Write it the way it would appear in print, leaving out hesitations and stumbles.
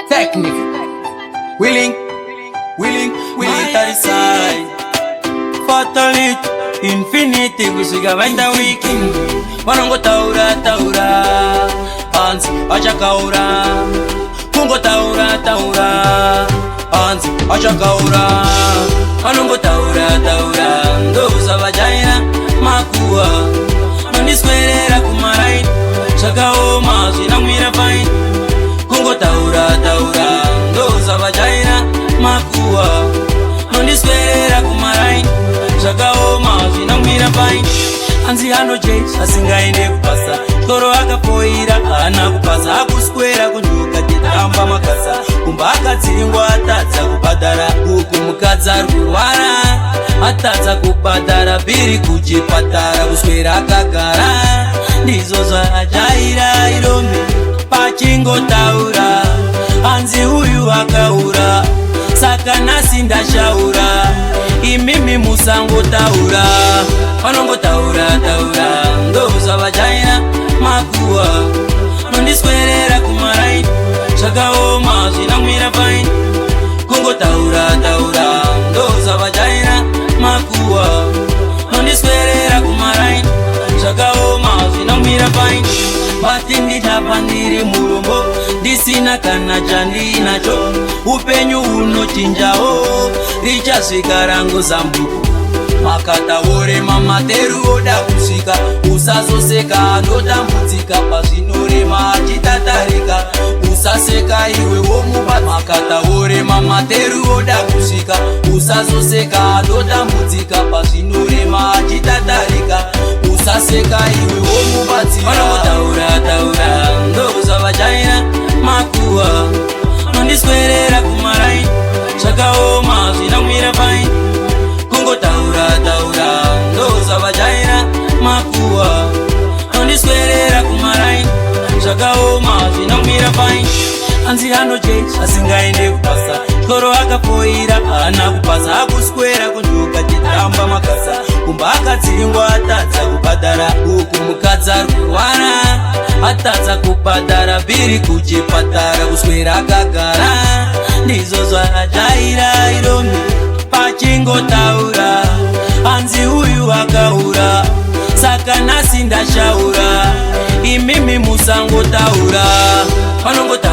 Technic. Willing, willing, willing tarisai. Fatality, infinity kusvika vaenda wiki. Vanongotaura taura, hanzi achakaura. Kungotaura taura, hanzi achakaura. Vanongotaura taura, ndozvavajaira makuwa. Nondiswerera kumaraini, zvakaoma zvinamwira fine. Kungotaura taura, ndozvavajaira makuwa. Nondiswerera kumaraini, zvakaoma zvinamwira fine. Hanzi anoje asingaende kupasa chikoro, akafoira, haana kupasa. Akuswera kunjuka chitamba makasa, kumba akadzingwa, atadza kubhadhara. Uku mukadzi ari kurwara, atadza kubhadhara bhiri kuchipatara. Kuswera akagara, ndizvo zvaajaira irombe. Pachingotaura hanzi uyu akaura, saka nhasi ndashaura. Imimi musangotaura, vanongotaura taura, ndozvavajaira makuwa. Nondiswerera kumaraini, zvakaoma zvinamwira fine. Kungotaura taura, ndozvavajaira makuwa. Nondiswerera kumaraini, zvakaoma zvinamwira fine. Bati ndichapa ndiri murombo, ndisina kana chandinacho. Upenyu hunochinjawo, richasvika rangu zambuko. Makataurema materu oda kusvika, usazoseka anotambudzika pazvinorema achitatarika. Usaseka iwe womuba. Makataurema materu oda kusvika, usazoseka anotambudzika pazvinorema achitatarika. Usaseka iwe womubatsira. Vanongotaura taura, ndozvavajaira makuwa. Nondiswerera kumaraini, zvakaoma zvinamwira fine. Kungotaura taura, ndozvavajaira makuwa. Nondiswerera kumaraini, zvakaoma zvinamwira fine. Hanzi anoje asingaende kupasa chikoro, akafoira, haana kupasa. Akuswera kunjuka chitamba makasa, kumba akadzingwa, atadza kubhadhara. Uku mukadzi ari kurwara, atadza kubhadhara bhiri kuchipatara. Kuswera akagara, ndizvo zvaajaira irombe. Pachingotaura hanzi uyu akaura, saka nhasi ndashaura. Imimi musangotaura, vanongotaura.